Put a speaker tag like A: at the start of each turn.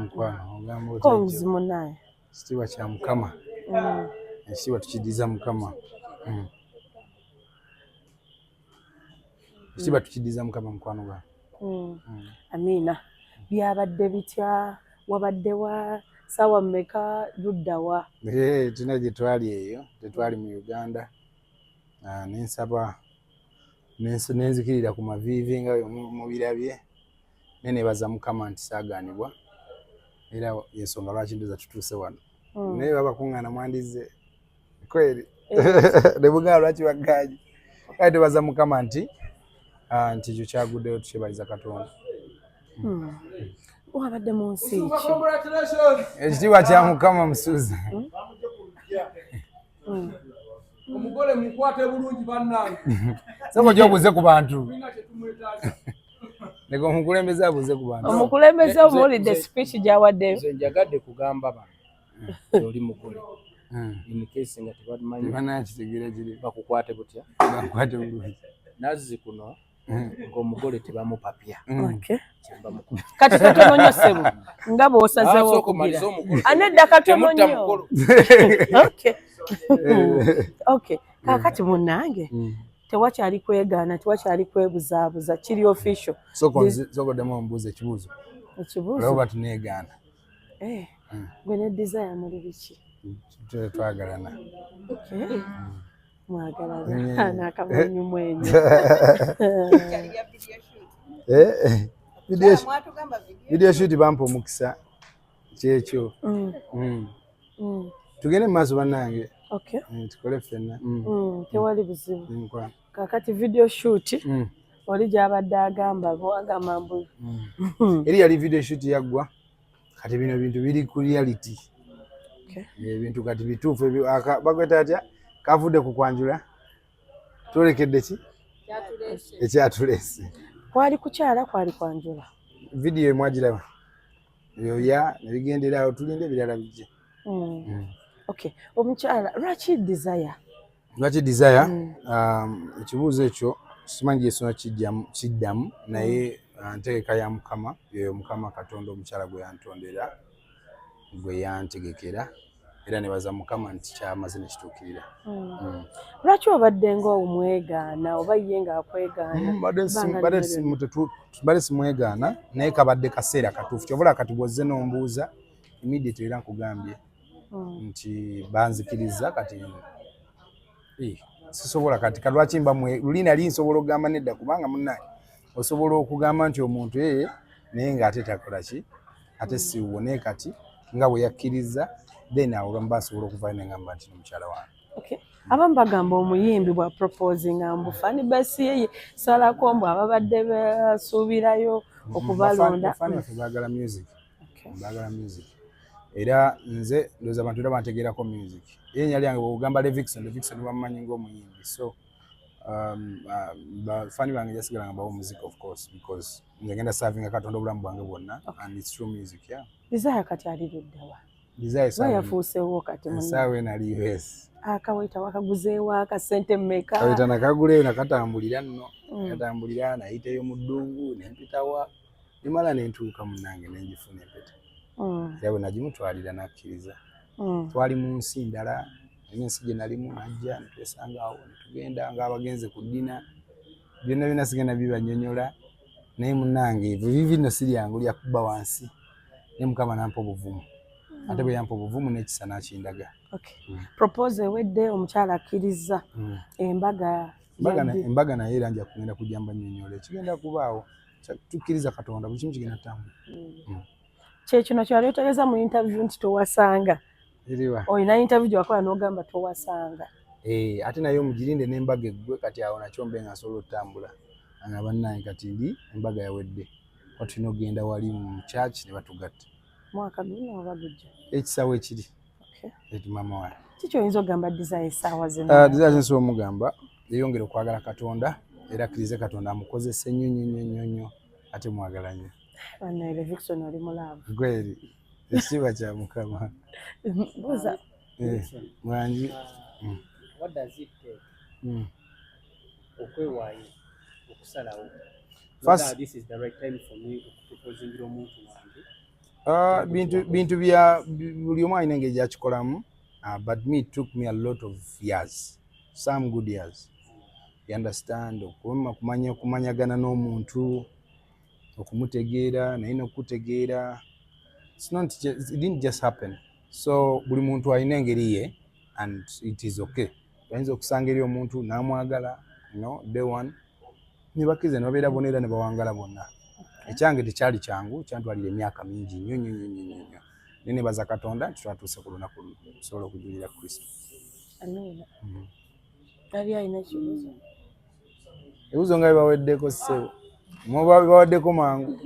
A: Mukwano, ogamba otya?
B: Congs munaye.
A: Ekitiibwa kya Mukama. Ekitiibwa tukiddiza Mukama. Ekitiibwa tukiddiza Mukama, mukwano gwange.
B: Amiina. Byabadde bitya? Wabadde wa saawa mmeka? Luddawa?
A: Tulina gye twali eyo, tetwali mu Uganda. Ah, nensaba nenzikirira ku maviivi nga bwe mubirabye, nenebaza Mukama nti saagaanibwa, era yensonga lwaki ndoza tutuuse wano. Naye babakuŋŋaana mwandize kweri ne mugamba lwaki baggaanye. Kale twebaza Mukama nti nti ekyo kyaguddeyo, tukyebaliza Katonda.
B: Wabadde mu nsi ki?
A: Ekitiibwa kya Mukama, musuuza.
C: Omugole mukwate bulungi, bannange.
A: Soko ojja obuuze ku bantu.
C: Tulina kyetumwetaaga.
A: Leka omukulembeze abuuze ku bantu.
B: Omukulembeze omuwulidde speech gy'awaddeyo.
D: Nze njagadde kugamba bano nti oli mugole, in case nga tebamanyi.
A: Tebanakitegeera kiri.
D: Bakukwate butya?
A: Bakwate bulungi.
D: Nazzi kuno ng'omugole tebamupapya. Kyemba mukulu.
B: Kati katono nnyo, ssebo, nga bw'osazeewo
D: Ah, sooka
B: okugira.
D: omalize omukolo.
B: Anedda, katono
D: Temutta
B: nnyo.
D: mukolo.
B: Okay, kaakati munnange, tewakyali kwegaana, tewakyali kwebuzaabuza, kiri official.
A: Soko soko oddemu ombuuza ekibuuzo.
B: Ekibuuzo?
A: Olaba tuneegaana.
B: Eh, gwe ne Desire muli biki?
A: Twagalana.
B: Okay. Mwagalana n'akamwenyu mwenyu.
A: Eh, video shoot bampa omukisa, kyekyo. Tugende mu maaso, bannange. Tukole ffenna.
B: Tewali buzibu.
A: Mukwano.
B: Kakati video shoot oli gy'abadde agamba, agamba mbu
A: Eri yali video shoot yaggwa, kati bino bintu biri ku reality. Ebintu kati bituufu bakweta atya, kavudde ku kwanjula, twolekedde ki ekyatuleese.
B: Kwali kukyala, kwali kwanjula?
A: Video emwagiraba yoya nebigendera awo, tulinde ebirala bijje.
B: Okay, omukyala, lwaki Desire?
A: Lwaki Desire? Ekibuuzo ekyo simanyi gyesona kiddamu, naye ntegeka ya Mukama yoyo, Mukama Katonda omukyala gwe yantondera, gwe yantegekera, era nebaza Mukama nti kyamaze nekituukirira.
B: Lwaki obadde nga omwegaana oba ye ng'akwegaana?
A: Badde badde simwegaana, naye kabadde kaseera katuufu. Kyovula kati bwozze n'ombuuza immediately, era nkugambye nti banzikiriza. Kati sisobola kati kalwaki mba luli nali nsobola okugamba nedda, kubanga munnaye osobola okugamba nti omuntu ee, naye ng'ate takola ki, ate siwuwo. Naye kati nga bwe yakkiriza, then awo mba nsobola okuvayo nengamba nti nomukyala wange.
B: Okay. Abamu bagamba omuyimbi bwa proposinga mbu fan base ye salako, mbu ababadde basuubirayo okubalonda.
A: Bafani baffe baagala music. Baagala music, era nze ndowooza abantu era bantegeerako music. Erinnya lyange bwogamba Levixone, Levixone bamumanyi ng'omuyimbi. So bafani bange jasigala nga bawa music, of course, because nze ngenda servinga Katonda obulamu bwange bwonna, and it's true music, yeah.
B: Desire kati ali luddawa?
A: Desire
B: Ba yafuusewo kati munne?
A: Essaawa eno ali US.
B: Akaweta wakaguzeewo akasente mmeka?
A: Kaweta nakaguleyo, nakatambulira nno. Nakatambulira, nayitayo mu ddungu, nempitawa, nemala nentuuka munnange nenjifuna empeta. Era bwe nagimutwalira nakkiriza. Twali mu nsi ndala, alina ensi gye nalimu, najja netwesanga awo, netugenda ng'abagenze ku dinner. Byonna byonna sigenda bibanyonyola, naye munnange bibi nno si lyangu lyakuba wansi, naye Mukama nampa obuvumu, ate bwe yampa obuvumu n'ekisa nakindaga.
B: Okay. Propose ewedde, omukyala akkiriza. Embaga?
A: Embaga naye era nja kugenda kujja mbanyonyola ekigenda kubaawo. Tukkiriza Katonda, buli kimu kigenda tutambula.
B: Kyekino kyali otegeeza mu interview nti towasanga?
A: Eriwa?
B: Olina interview gyewakola n'ogamba towasanga.
A: Eh, ate naye omugirinde n'embaga eggwe, kati awo nakyo mbe nga nsobola otutambula nga bannange kati ndi embaga yawedde, kuba tulina okugenda wali mu church ne batugatta.
B: Mwaka guno oba gujja?
A: Ekisawo ekiri.
B: Okay.
A: Eti maama wange.
B: Kiki oyinza okugamba Desire essaawa zino?
A: Desire kyensobola omugamba, yeyongere okwagala Katonda, era akkirize Katonda amukozese nnyo nnyo nnyo nnyo nnyo, ate mwagala nnyo.
B: Bannange, Levixone, oli mu love.
A: Gweri ekitiibwa kya Mukama.
B: Buuza.
A: Eh, mwangi.
E: What does it take okwewaayo okusalawo this is the right time for me okuproposingira omuntu wange?
A: Ah, bintu bya buli omu alina engeri gyakikolamu, but me, it took me a lot of years, some good years, you understand, okuma kumanya, okumanyagana n'omuntu, okumutegeera naye n'okutegeera. It's not it didn't just happen. So buli muntu alina engeri ye and it is okay. Oyinza okusanga eri omuntu n'amwagala, day one ne bakkiriza ne babeera bonna era ne bawangala bonna. Ekyange tekyali kyangu, kyantwalira emyaka mingi nnyo nnyo nnyo nnyo nnyo, naye nebaza Katonda nti twatuuse ku lunaku luno osobola okujulira Kristo.
B: Amiina. Ali alina ekibuuzo?
A: Ebibuuzo nga bibaweddeko, ssebo, muba bibaweddeko mangu.